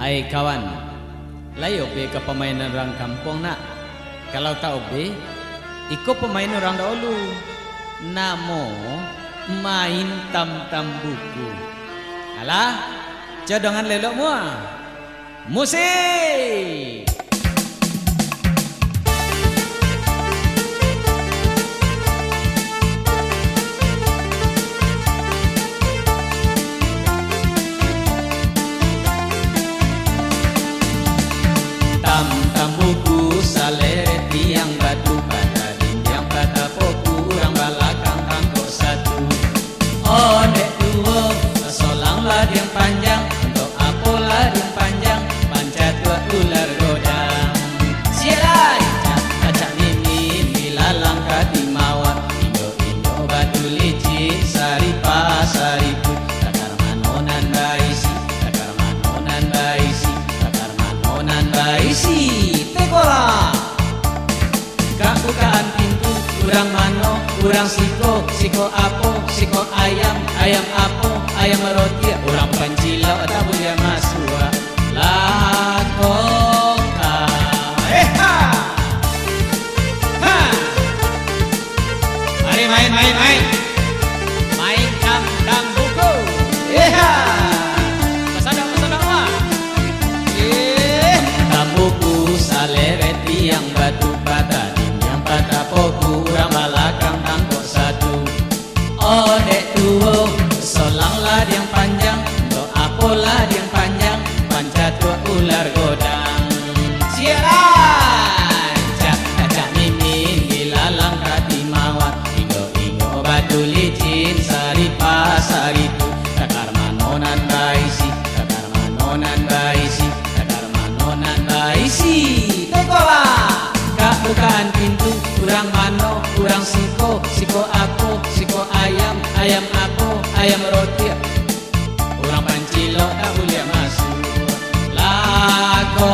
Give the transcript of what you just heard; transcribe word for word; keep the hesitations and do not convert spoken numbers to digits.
Ai kawan, lai obeh ka pamainan urang kampuang nak? Kalau tak obeh, iko pamainan urang dahulu. Namo main tam-tam buku. Alah, cadangan lelok mua. Musik! Tam-tam buku, salereh tiang batu, patah dindiang, patah poku, urang balakang tangkok satu. Ondeh tuo, solang ladiang panjang, untuak apo ladiang panjang, pancatuak ular godang. Siap lai, cak, acak mimin, bilalang katimawak, inyo-inyo batu licin, saripah saripuik, takar mano nan baisi, takar mano nan baisi, takar mano nan baisi. Tekolah! Ka bukaan pintu, urang mano, urang siko, siko apo, siko ayam, ayam apo, ayam roti, urang pancilok tak buliah masuak. Lakoka. Eh, ha! Ha! Mari main, main, main. Main tam-tam buku. Eh, ha! Pasadok, pasadok, wah. Eh. Tam-tam buku, salereh tiang batu, patah dindiang, patah poku, urang balakang tangkok satu. Ondeh tuo, solang ladiang panjang, untuak apo ladiang panjang, pancatuak ular godang. Siap lai! Cak, acak mimin, bilalang katimawak, inyo-inyo batu licin, saripah saripuik, takar mano nan baisi, takar mano nan baisi, takar mano nan baisi. Tekolah! Ka bukaan pintu, urang mano, urang siko, siko apo, siko ayam, ayam apo, ayam roti, urang pancilok tak buliah masuak. Lako.